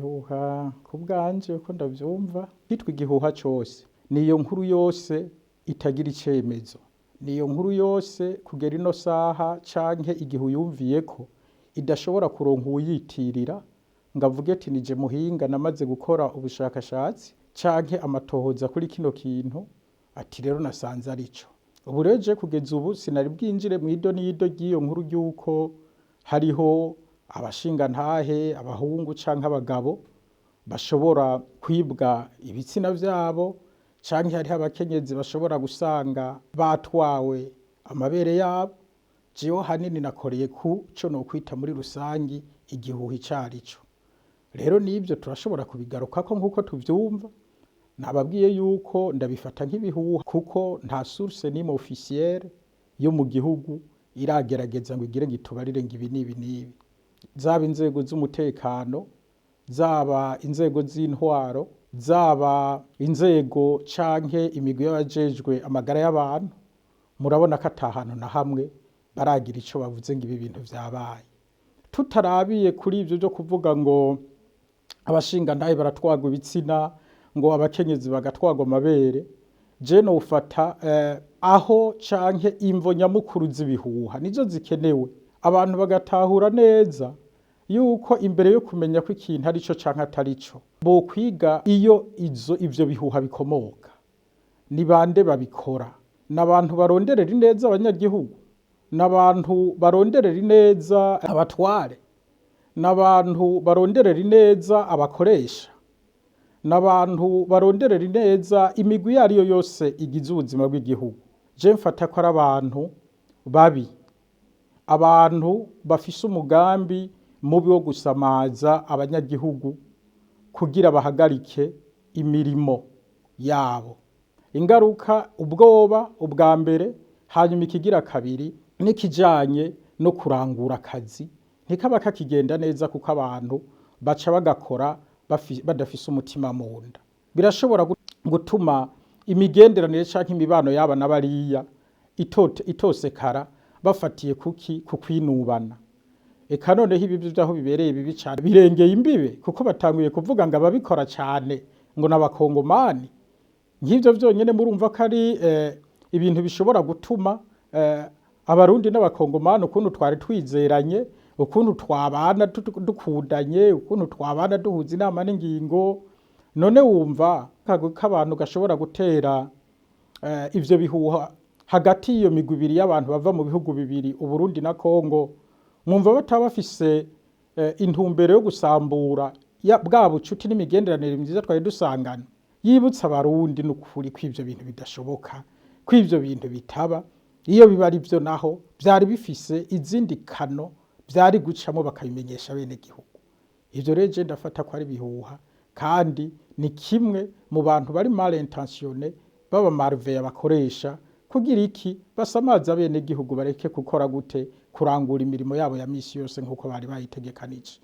Ibihuha ku bwanje uko ndavyumva, kitwa igihuha cose niyo nkuru yose itagira icemezo, niyo nkuru yose kugera ino saha canke igihe uyumviyeko idashobora kuronka uwuyitirira ngo avuge ati: "Nije muhinga, namaze gukora ubushakashatsi canke amatohoza kuri kino kintu", ati: "Rero nasanze arico." Ubu rero je kugeza ubu sinari bwinjire mw'ido n'ido ry'iyo nkuru ry'uko hariho abashingantahe, abahungu canke abagabo bashobora kwibwa ibitsina vyabo, canke hariho abakenyezi bashobora gusanga batwawe amabere yabo. Jewe hanini nakoreye ku co nokwita muri rusangi igihuha icarico. Rero n'ivyo turashobora kubigarukako nk'uko tuvyumva. Nababwiye yuko ndabifata nk'ibihuha kuko nta source n'imwe officielle yo mu gihugu iragerageza ngo igire ngo itubarire ngo ibi n'ibi n'ibi. Zaba inzego z'umutekano, zaba inzego z'intwaro, zaba inzego canke imigwi y'abajejwe amagara y'abantu, murabona ko ata hantu na hamwe baragira ico bavuze ngo ibi bintu vyabaye. Tutarabiye kuri ivyo vyo kuvuga ngo abashingantahe baratwarwa ibitsina, ngo abakenyezi bagatwarwa amabere, je nofata aho canke imvo nyamukuru z'ibihuha nizo zikenewe, abantu bagatahura neza yuko imbere yo kumenya ko ikintu arico canke atarico, bokwiga iyo ivyo bihuha bikomoka. Ni bande babikora? N'abantu baronderera ineza abanyagihugu? N'abantu baronderera ineza abatware? N'abantu baronderera ineza abakoresha? N'abantu baronderera ineza imigwi iyo ariyo yose igize ubuzima bw'igihugu? Je mfata ko ari abantu babi, abantu bafise umugambi mubi wo gusamaza abanyagihugu kugira bahagarike imirimo yabo. Ingaruka, ubwoba ubwa mbere, hanyuma ikigira kabiri n'ikijanye no kurangura akazi ntikaba kakigenda neza, kuko abantu baca bagakora badafise umutima mu nda. Birashobora gutuma imigenderanire canke imibano yaba n'abariya itosekara bafatiye kuki? Ku kwinubana. Eka noneho ibi vyo aho bibereye bibi cane, birengeye imbibe, kuko batanguye kuvuga ngo ababikora cane ngo n'Abakongomani. Nk'ivyo vyonyene murumva ko ari ibintu bishobora gutuma Abarundi n'Abakongomani, ukuntu twari twizeranye, ukuntu twabana dukundanye, ukuntu twabana duhuza inama n'ingingo. None wumva akagwi k'abantu gashobora gutera ivyo bihuha hagati y'iyo migwi ibiri y'abantu bava mu bihugu bibiri, Uburundi na Kongo, mwumva bataba bafise intumbero yo gusambura bwa bucuti n'imigenderanire myiza twari dusangana? Yibutsa Abarundi n'ukuri ko ivyo bintu bidashoboka, ko ivyo bintu bitaba. Iyo biba ari vyo naho, vyari bifise izindi canaux vyari gucamo bakabimenyesha bene gihugu. Ivyo rero je ndafata ko ari bihuha, kandi ni kimwe mu bantu bari mal intentionnés, baba malveillants, bakoresha kugira iki? Basamaza bene gihugu, bareke gukora gute? Kurangura imirimo yabo ya misi yose nk'uko bari bayitegekanije.